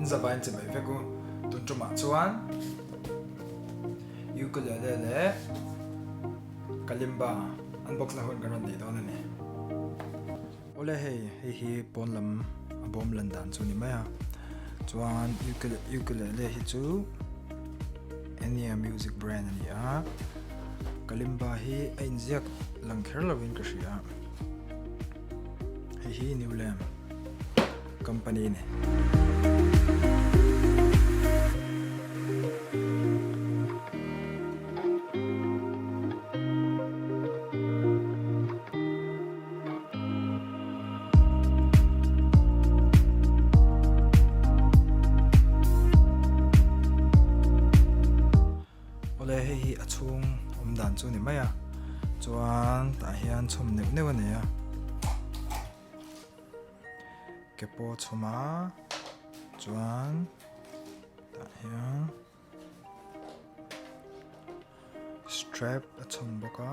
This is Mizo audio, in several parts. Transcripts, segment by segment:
In zavaiin che mai vek u. Tun tumah chuan ukulele leh kalimba unbox na hun kan rawn neih dawn a ni. Awle hei, hei hi pawn lam a bawm lan dan chu a ni mai a. Chuan ukulele hi chu Enya music brand a ni a. Kalimba hi a inziak lang kher lovin ka hria a. Hei hi New Lamp company a ni. Awle hei hi a chhung awm dan chu a ni mai a chuan tah hian chhawm neuh neuh a nei a ke pawh a chhawm a chuan tah hian strap a chhawm bawk a.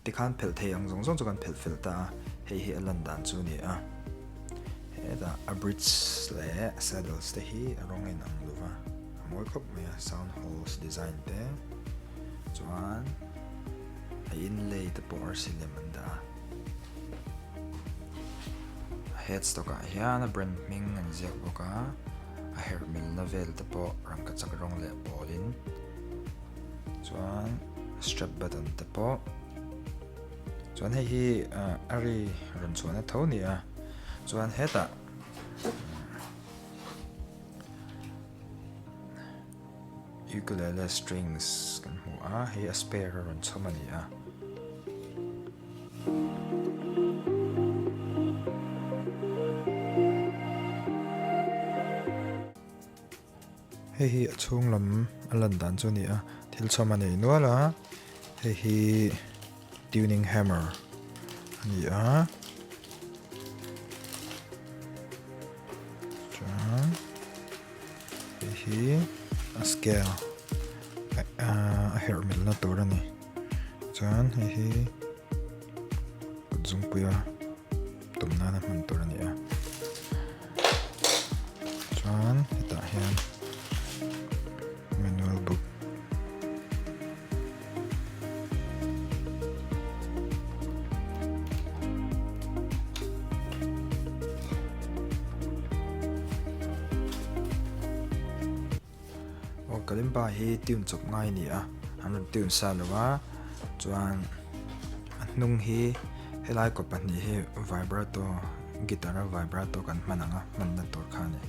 Tikhan phelh thei ang zawng zawng chu kan phelh fel ta a, hei hi a lan dan chu a ni a, hetah a bridge leh saddles te hi a rawng a inang lo va, a mawi khawp mai a, sound holes design te. Chuan a inlay te pawh arsi lem an dah a. A headstock ah hian a brand hming an ziak bawk a, a herh milna vel te pawh rangkachak rawng leh pawlin. Chuan strap button te pawh. Chuan hei hi a ri rawn chhuahna tho a ni a, chuan hetah. Ukulele strings kan hmu a, hei a spare a rawn chhawm a ni a. Hei hi a chhung lam a lan dan chu a ni a, thil chhawm a nei nual a, hei hi tuning hammer a ni a. Chuan. Hei hi a scale a herh milna tur a ni chuan hei hi kut zungpuia tum nana hman tur a ni a chuan hetah hian manual book Aw kalimba hi tune chawp ngai a ni a an rawn tune sa lo a chuan a hnung hi helai kaw pahnih hi vibrato guitar a vibrato kan hman ang a hmanna tur kha a ni.